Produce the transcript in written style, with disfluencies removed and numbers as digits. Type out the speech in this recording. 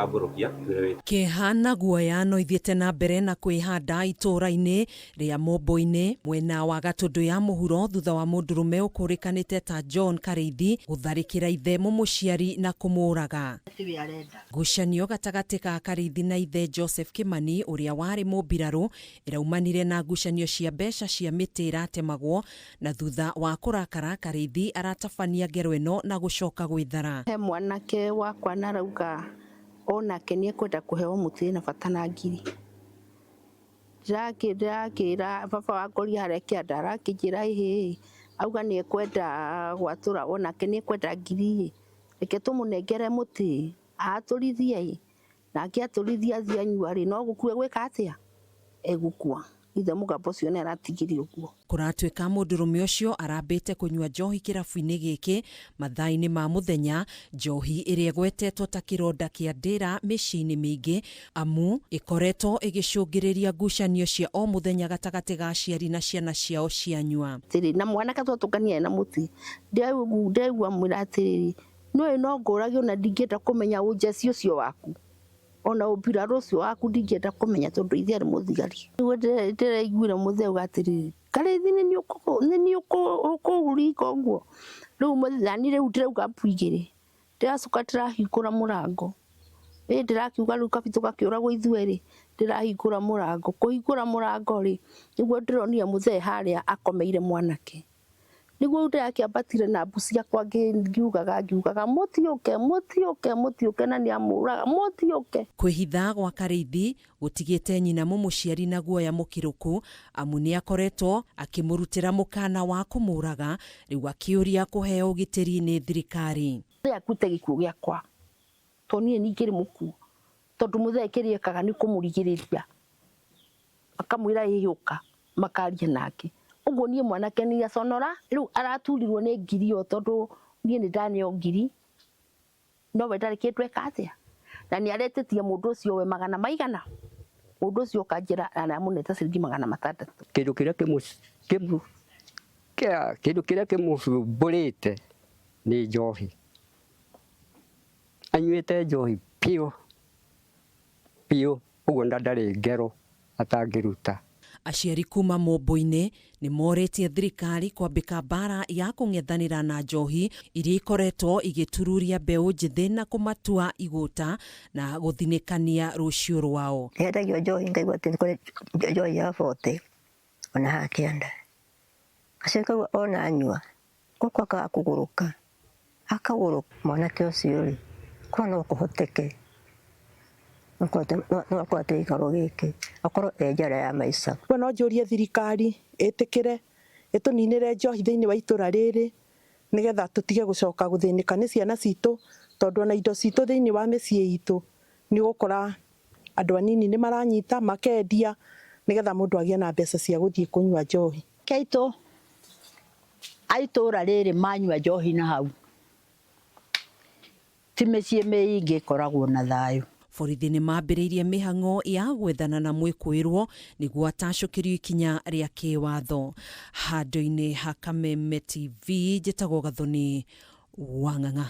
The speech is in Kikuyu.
Tambũrũkia twĩre wĩ Kĩeha na guoya no ithiĩte na mbere na kwĩhanda itũũra-inĩ rĩa Mũmbũ-inĩ mwena wa Gatũndũ ya mũhuro thutha wa mũndũrũme ũkũrĩkanĩte ta John Karĩithi gũtharĩkĩra ithe mũmũciari na kũmũraga. Ngucanio gatagatĩ ga Karĩithi na ithe Joseph Kĩmani ũrĩa warĩ mũmbirarũ ĩraumanire na ngucanio cia mbeca cia mĩtĩ ĩratemagwo na thutha wa kũrakara Karĩithi aratabania ngero ĩno na gũcoka gwĩthara. He mwanake wakwa na arauga onake nĩ ekwenda kũheo mũtĩ na bata na ngiri. Ndĩrakĩra baba wa ngoria harĩa kĩanda arakĩnjĩra ĩhĩ auga nĩ ekwenda gwatũra onake nĩ ekwenda ngiri reke tũmũnengere mũtĩ atũrithie ĩ nake atũrithia athiĩ anyua rĩ no gũkua gwĩka atĩa egũkua. Ithe mũgambo ũcio nĩ aratigire ũguo. Kũratuĩka mũndũrũme ũcio arambĩte kũnyua njohi kĩrabu-inĩ gĩkĩ mathaa-inĩ ma mũthenya, njohi ĩrĩa ĩgwetetwo ta kĩronda kĩa ndĩra mĩciĩ-inĩ mĩingĩ amu ĩkoretwo ĩgĩcũngĩrĩria ngucanio cia o mũthenya gatagatĩ ga aciari na ciana ciao cianyua. Atĩrĩ na mwanake twatũngania na mũtĩ ndegua mwĩra atĩrĩrĩ nĩũĩ no ngũrage ona ndingĩenda kũmenya ũnjeci ũcio waku ona ũmbirarũ ũcio waku ndingĩenda kũmenya tondũ ithe arĩ mũthigari. Nĩguo ndĩraiguire mũthee auga atĩrĩrĩ Karĩithi nĩ niĩ ũkũhuringa ũguo rĩu nani rĩu ndĩrauga mbu igĩrĩ ndĩracoka ndĩrahingũra mũrango ĩ ndĩrakiuga rĩu kabitũ gakĩũragwo ithuerĩ ndĩrahingũra mũrango kũhingũra mũrango rĩ nĩguo ndĩronire mũthee harĩa akomeire mwanake nĩguo ndĩrakĩambatire na mbu ciakwa ngiugaga ngiugaga mũtiũke mũtiũke mũtiũke na nĩamũraga mũtiũke. Kwĩhitha gwa Karĩithi gũtigĩte nyina mũmũciari na guoya mũkĩrũku amu nĩakoretwo akĩmũrutĩra mũkana wa kũmũraga rĩu akĩũria kũheo ũgitĩri nĩ thirikari. Mũthee akuĩte gĩkuũ gĩakwa tondũ niĩ ningĩrĩ mũkuũ tondũ mũthee kĩrĩa ekaga nĩ kũmũrigĩrĩria akamwĩra ĩyũka makaria nake ũguo niĩ mwanake nĩ aconora rĩu araturirwo nĩ ngiri ĩyo tondũ niĩ nĩ ndaneo ngiri nowe ndarĩ kĩndũ eka atĩa na nĩ aretĩtie mũndũ ũcio we magana maigana mũndũ ũcio ũkanjĩra aramũnete ciringi 600. Kĩndũ kĩrĩa kĩndũ kĩrĩa kĩmũcumbũrĩte nĩ njohi anyuĩte njohi biũ biũ ũguo ndarĩ ngero atangĩruta. Aciari kuma Mũmbũ-inĩ nĩ morĩtie thirikari kwambĩka mbara ya kũng'ethanĩra na njohi iria ikoretwo igĩtururia mbeũ njĩthĩ na kũmatua igũta na gũthinĩkania rũciũ rwao. Ndendagio njohi ngaigua atĩ nĩ kũrĩ njohi ya 40 ona haha kĩanda. Gacoka kaigua ona anyua gũkũ akaga kũgũrũka akagũrũka. Mwanake ũcio rĩ korwo no kũhoteke no akorwo atĩ gĩikaro gĩkĩ akorwo e njara ya maica. Rĩu no njũrie thirikari ĩtĩkĩre ĩtũninĩre njohi thĩinĩ wa itũra rĩrĩ nĩgetha tũtige gũcoka gũthĩnĩka nĩ ciana citũ tondũ ona indo citũ thĩinĩ wa mĩciĩ itũ nĩ ũgũkora andũ anini nĩ maranyita makendia nĩgetha mũndũ agĩe na mbeca cia gũthiĩ kũnyua njohi. Keitũ a itũra rĩrĩ manyua njohi na hau ti mĩciĩ mĩingĩ ĩkoragwo na thayũ. Borithi nĩ mambĩrĩirie mĩhang'o ya gwethana na mwĩkũĩrwo nĩguo atacũkĩrio ikinya rĩa kĩwatho. Handũ-inĩ ha Kameme TV njĩtagwo Gathoni Wang'ang'a.